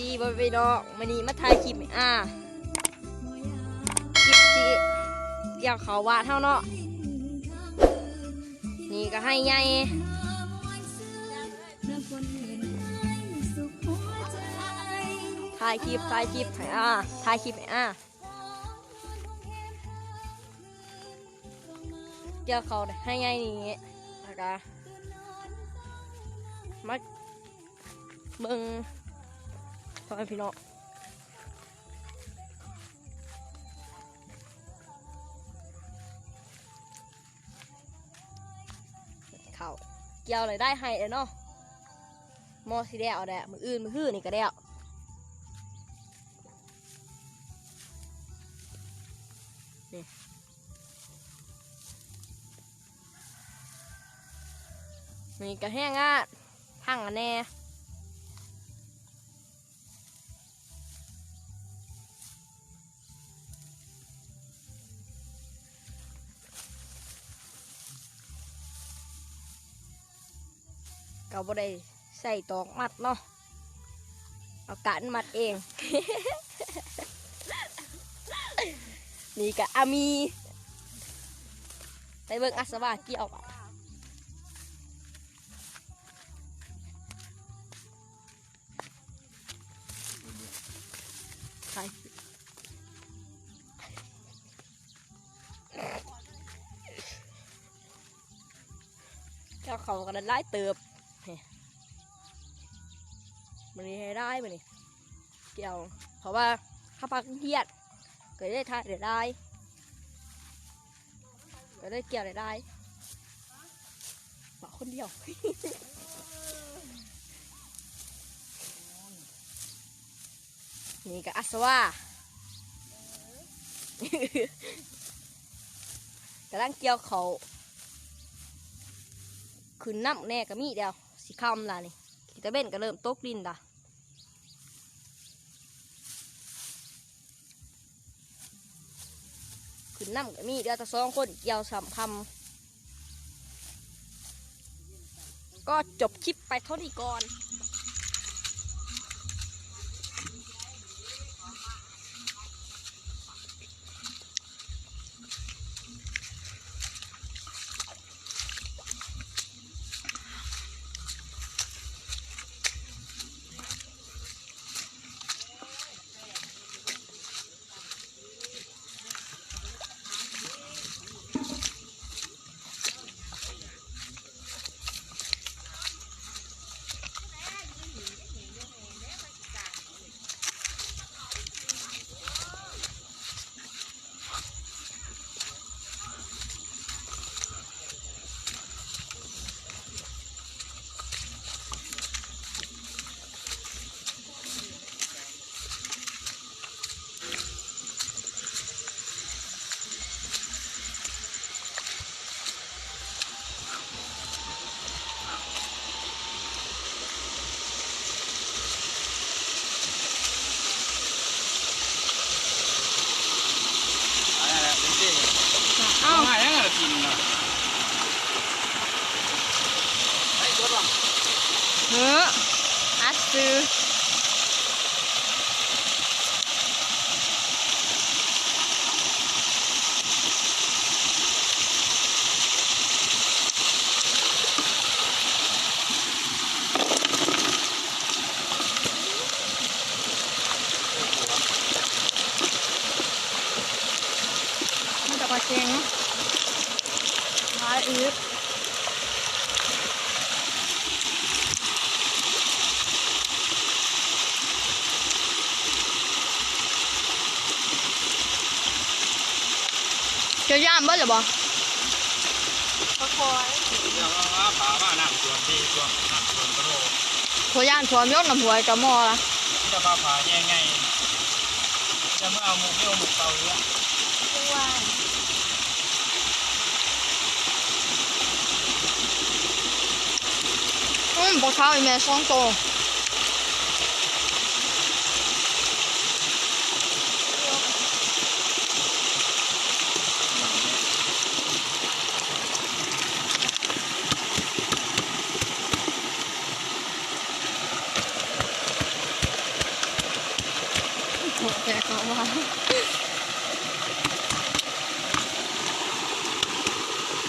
ດີບໍ່ພີ່ນ້ອງ ມື້ນີ້ມາຖ່າຍຄລິບໃຫ້ອາ ຄລິບຊິກ່ຽວເຂົ້າບ້ານເຮົາເນາະ ນີ້ກໍໄຮ່ໃຫຍ່ ຖ່າຍຄລິບ ຖ່າຍຄລິບໃຫ້ອາ ຖ່າຍຄລິບໃຫ້ອາ ກ່ຽວເຂົ້າໄຮ່ໃຫຍ່ນີ້ ແລ້ວກະມາ ເບິ່ງພໍ່ແມ່ພີ່ນ້ອງ ເຂົ້າກ່ຽວແລ້ວ ໄດ້ໄຮ່ແລ້ວເນາະ ມໍຊິແລ້ວແຫຼະ ມື້ອື່ນມື້ຮືນີ້ກໍແລ້ວ ນີ້ ນີ້ກໍແຮງງານ ທັງອັນແນ່ ກໍບໍ່ໄດ້ໃສ່ຕອກມັດເນາະ ເອົາການມັດເອງ ນີ້ກະອາມີ ໄປເບິ່ງອາສະວາກ່ຽວ ກ່ຽວເຂົ້າກໍໄດ້ຫຼາຍເຕີບ ມື້ນີ້ໄດ້ຫຼາຍມື້ນີ້ ກ່ຽວ ເພາະວ່າເຮົາພັກຮຽນ ກໍໄດ້ຖ່າຍໄດ້ຫຼາຍ ກໍໄດ້ກ່ຽວໄດ້ຫຼາຍ ມາຄົນດຽວ ນີ້ກໍອາສະວາ ກຳລັງກ່ຽວເຂົ້າ ຂຶ້ນນ້ຳແດ່ກໍມີແລ້ວ ຊິຄ່ຳລະນີ້ ຕາເວັນກໍເລີ່ມຕົກດິນລະ ຂຶ້ນນ້ຳກໍມີ ເຫຼືອແຕ່ສອງຄົນ ກ່ຽວສ່ຳຄ່ຳ ກໍຈົບຄລິບໄປເທົ່ານີ້ກ່ອນ. ເອົາ ເຮີ ອັດຊື່. ມັນກໍປາເສັງເນາະ ຫຼາຍອີກ. ເຈົ້າຢ້ານເບິດແລ້ວບໍ່? ປາຄອຍ ເລື່ອງວ່າປາມານ້ຳຖ້ວມດີ ຊ່ວງນ້ຳຖ້ວມກະໂດດ ຂ້ອຍຢ້ານຖ້ວມຢົດນ້ຳຫ້ວຍກະມໍລະ ມີແຕ່ປາຜາໃຫຍ່ໆ ຈະເມືອເອົາໝູກເດີ ໝູກເຕົາເຫຼືອ ອືມ ປາຂາວອີ່ແມ່ສອງໂຕ.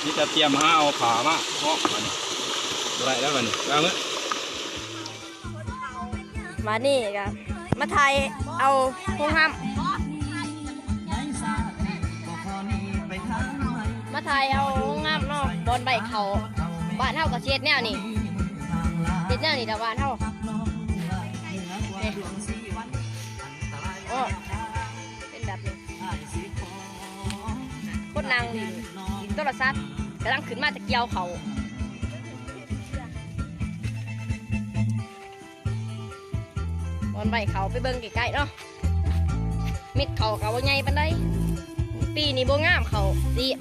ມີແຕ່ຕຽມຫາເອົາຜ້າມາເພາະບັດນີ້ ບໍ່ໄດ້ແລ້ວບັດນີ້ ວ່າມື້ ມານີ້ກະມາຖ່າຍເອົາໂຮງຮຳ ມາຖ່າຍເອົາໂຮງຮຳເນາະ ບ່ອນໄວ້ເຂົ້າ ບ້ານເຮົາກະຊິເຮັດແນວນີ້ ເຮັດແນວນີ້ລະບ້ານເຮົາ ນີ້ ໂອ້ ເປັນແບບນີ້ ຄົນນັ່ງຫຼິ້ນ ຫຼິ້ນໂທລະສັບ ກຳລັງຂຶ້ນມາຈາກກ່ຽວເຂົ້າ ບ່ອນໄວ້ເຂົ້າ ໄປເບິ່ງໃກ້ໆເນາະ ເມັດເຂົ້າກະບໍ່ໃຫຍ່ປານໃດ ປີນີ້ບໍ່ງາມເຂົ້າ ຕີບ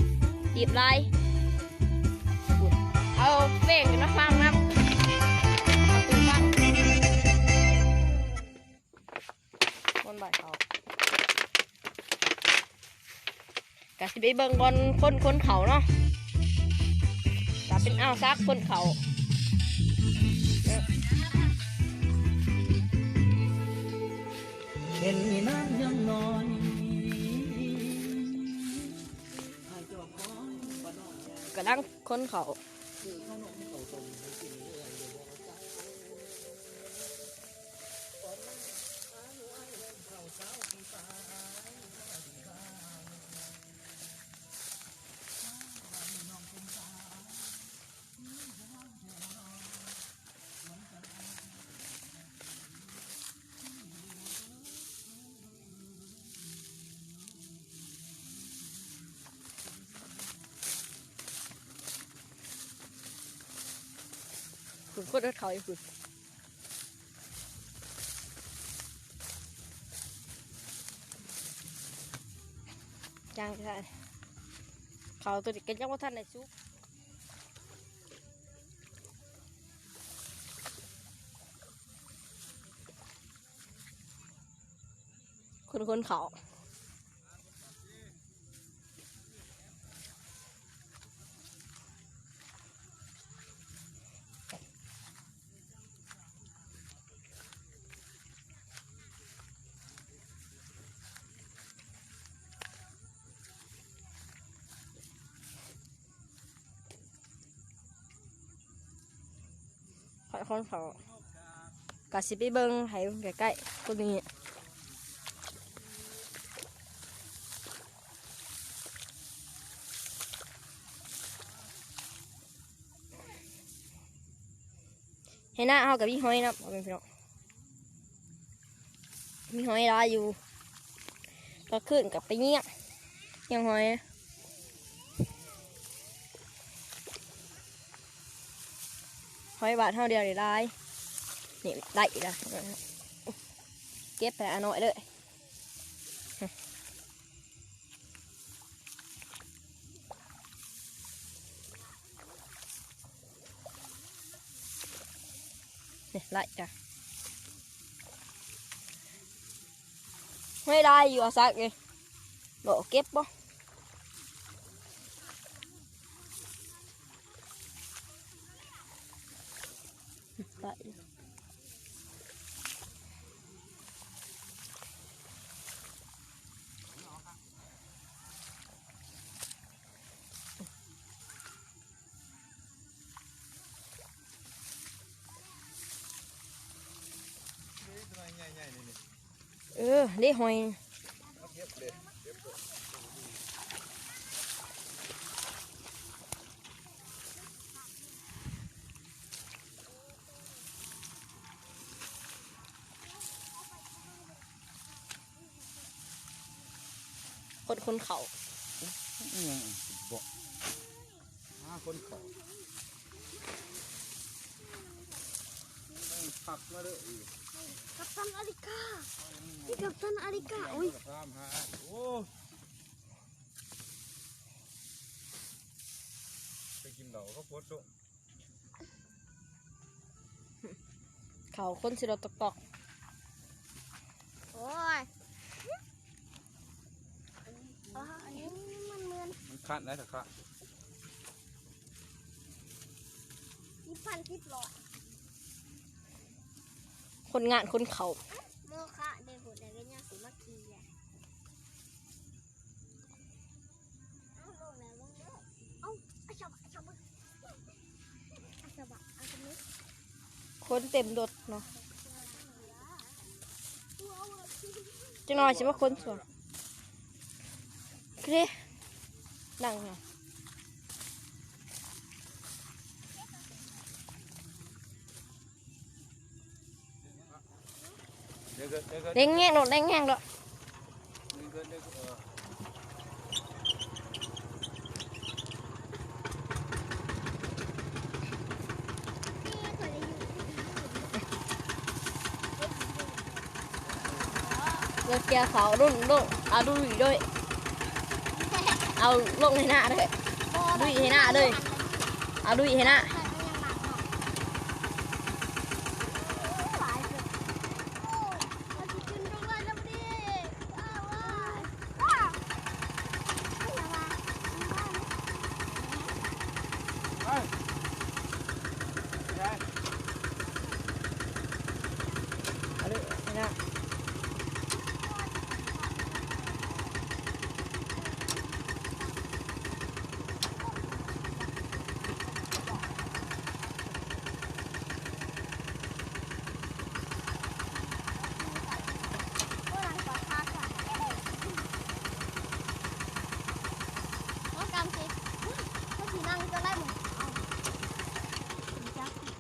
ຕີບຫຼາຍ ເອົາເຟງຂຶ້ນມາຟັງນຳ ເອົາຕູ້ຟັງ. ບ່ອນໄວ້ເຂົ້າ ກະຊິໄປເບິ່ງບ່ອນຄົນຂົນເຂົ້າເນາະ ກະເປັນອາວສັກຂົນເຂົ້າ ເປັນນາງຍັງນ້ອຍ ກຳລັງຂົນເຂົ້າ. ພຸ້ນ ຄົນເຂົນເຂົ້າຢູ່ພຸ້ນ ຈັ່ງຊັ້ນ ເຂົ້າໂຕນີ້ກະຍັງບໍ່ທັນໄດ້ສຸກ. ຄົນຂົນເຂົ້າ ຂ້ອຍຄົນເຂົ້າ ກະຊິໄປເບິ່ງໃຫ້ໃກ້ໆ ໂຕນີ້ ໃນນາເຮົາກະມີຫອຍນຳ ພໍ່ແມ່ພີ່ນ້ອງ. ມີຫອຍຫຼາຍຢູ່ ກາງຄືນກະໄປເຫຍ ເຫຍຫອຍ ຫອຍບ້ານເຮົາດຽວນີ້ຫຼາຍ ນີ້ໄດ້ລະ ເກັບໃຫ້ອານ້ອຍເລີຍ. ນີ້ໄລ່ກະ ຫ້ອຍ ໄດ້ຢູ່ ອາສັກເອີຍ ບໍ່ເກັບບໍ່ ໄດ້. ເອີ ເດ້ຫອຍ. ຄົນ ຄົນເຂົ້າ ອີ່ຫຍັງ ບໍ່ ຫາຄົນເຂົ້າ ເອີ ພັກມາເດີ ກັບຕັນອາລິກາ ນີ້ກັບຕັນອາລິກາ ໂອ້ຍ ໂອ້ ໄປກິນເຫຼົ້າເຂົາໂພດໂຕ ເຂົ້າຄົນຊິລົດຕອກໆ ໂອ້ຍ ອັນນີ້ ອັນນີ້ມັນເໝືອນ ມັນຄັນໄດ໋ ຖ້າຄັນ ສິບພັນ ສິບຮ້ອຍ ຄົນງານຄົນເຂົ້າ ໂມຄະເດ້ ໂຫດແລ້ວກໍຍັງຊິມາຂີ່ ເອົາ ລົງແລ້ວ ລົງແລ້ວ ເອົາ ອາຊ ຄົນເຕັມລົດເນາະ. ຈັກໜ່ອຍຊິມາຂົນສ່ວນ. ໂອເຄ ນັ່ງເນາະ. ເລັ່ງແຮງໂລດ ເລັ່ງແຮງໂລດ. ລົດກ່ຽວເຂົ້າ ລຸ້ນ ລຸ້ນ ເອົາດຸຍດ້ວຍ ເອົາລົງໃຫ້ໜ້າເດີ້ ດຸຍໃຫ້ໜ້າເດີ້ ເອົາດຸຍໃຫ້ໜ້າ.